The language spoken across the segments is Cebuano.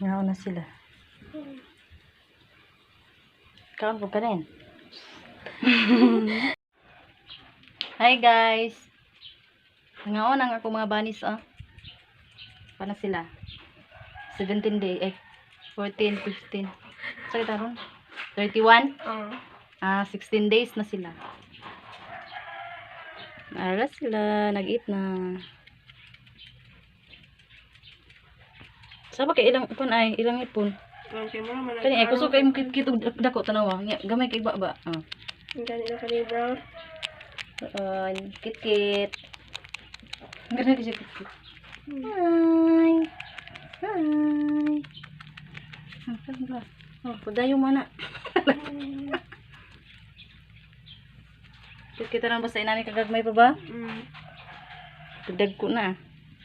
Ngaon na sila. Kaon po ka rin. Hi guys. Ngaon ang ako mga banis ah. Paano sila? 17 day eh 14, 15. Sa kita ron? 31? Oo. Ah, 16 days na sila. Ara sila, nag-eat na. Saba kay ilang ipon ay, ilang ipon. Okay mo naman. Kani ay kusog kay mo kit og dako tanawa. Nya gamay kay ba. Ah. Ang gani na kani bro. On kit kit. Gana kay siya kit kit. Hi. Hi. Ah, kan ba? Oh, pudayo mana. Kit kita lang basta inani kagagmay pa ba? Mm. Dagko na.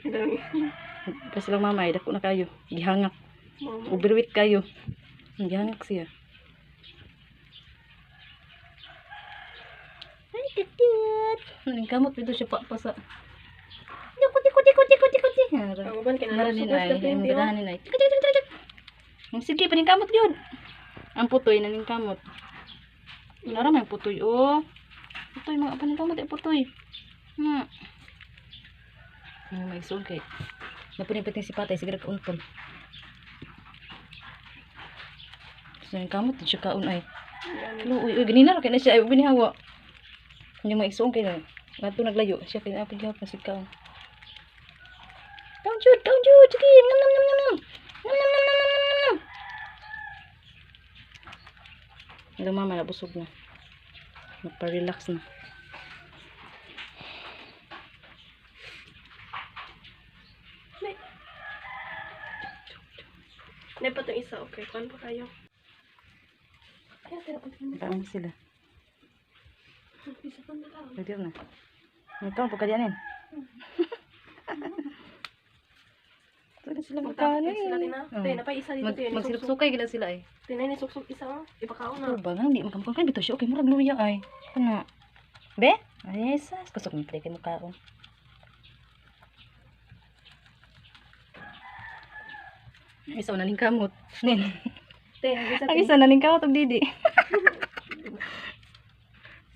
Ang dami. Kasi lang mama, ay dako na kayo. Gihangak. Mama. Overweight kayo. Gihangak siya. Ay, cute. Ang kamot dito siya pa sa. Diko, diko, diko, diko, diko, diko. Ang uban kay Meron din na ay, ang ganahan din ay. Tik, tik, tik, tik, tik. Ang sige, paningkamot yun. Ang putoy, naningkamot. Nara may putoy, oh. Putoy, mga paningkamot, eh, putoy. Ang maigsoon kay. Napunipiting si patay, sige kauntol. So, yung kamot, di siya kaon ay. Luoy, uy, ganina ra kay na siya, ay, binihawa. Hindi maigsoon kay na. Nato naglayo, siya kay napod gihapon si kaon. Kaon jud, kaon jud, sige, nam nam nam nam nam. Nam nam nam nam nam nam nam. Hello mama, nabusog na. Nagpa-relax na. Nay pa tong isa, okay. Kuan pa kayo. Ay, tira pa tingnan. Kaon sila. Isa pa na lang. Pwede na. Nagkaon po kadianin. Pwede sila magkaon Magtapos sila eh. din na. Oh. Tay, napay isa dito Mag tayo. magsiluksukay gila sila eh. Tinay ni suksok isa oh. Ipakaon na. Ano ba nga hindi makamukha kan bitaw siya okay murag luya ay. Kana. Be? Ay sas kusog ni kay mukaon. Isa na ning kamot. Nin. Tay, ang isa. Ang isa na ning kamot og didi.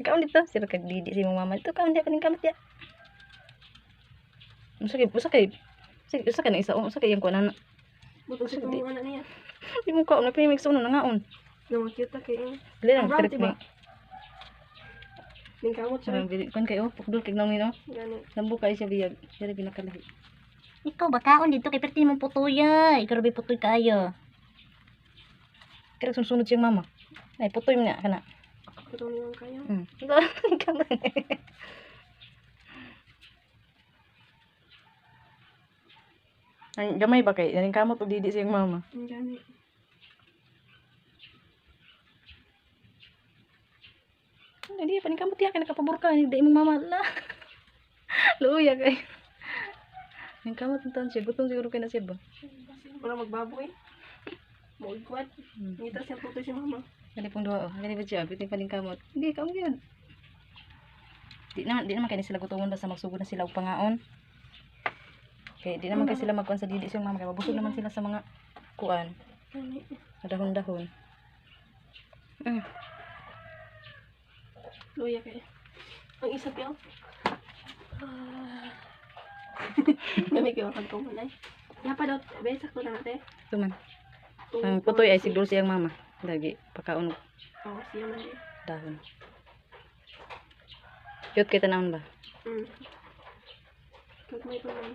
Kaon dito, sira kag didi si imong mama. Dito kaon di pa ning kamot ya. Usa kay usa kay sige, usa kay na isa, usa kay iyang kuan na. Butong sa itong anak niya. Di mo kaon na pinimix na ngaon. Nang cute kay. Dili lang Brown, trip diba? ni. Ning kamot siya. Parang dili kuan kayo, pukdol kay nang no. Gani. Lambo kayo siya biyag. Siya rin pinakalahi. Ikaw ba kaon dito kay perti mong putoy ay. Ikaw ra putoy kayo. Kaya sunod siyang mama. Ay, putoy mo na, kana. Butong nilang kayo. Ay, gamay ba kay? Naning kamot og didi siyang mama. Ang gani. Hindi, paning kamot ya, kay nakapabor ka. Hindi imong mama. La. Luya kay. Ning kamot taon siya. Gutom siguro kay na siya ba? Wala magbaboy. Maugwat. Ngita siya putoy si mama. Kani pong duha oh. Kani ba siya? Bitin paning kamot. Hindi, kaon yun. Di naman kay ni sila gutomon basta magsugod na sila og pangaon. Kay di naman kay sila magkuan sa didi siyang mama kay mabusog naman sila sa mga kuan, Gani. dahon-dahon. Luya kay. Ang isa pa. Ah. Gani kayo kag kuman ay. Ya pa daw, be sakto na natin. Ito man. Ang putoy ay siguro siyang mama. Lagi pakaon og Oh, siya man. eh. dahon. Cute kay tanawon ba? Kag may pa man.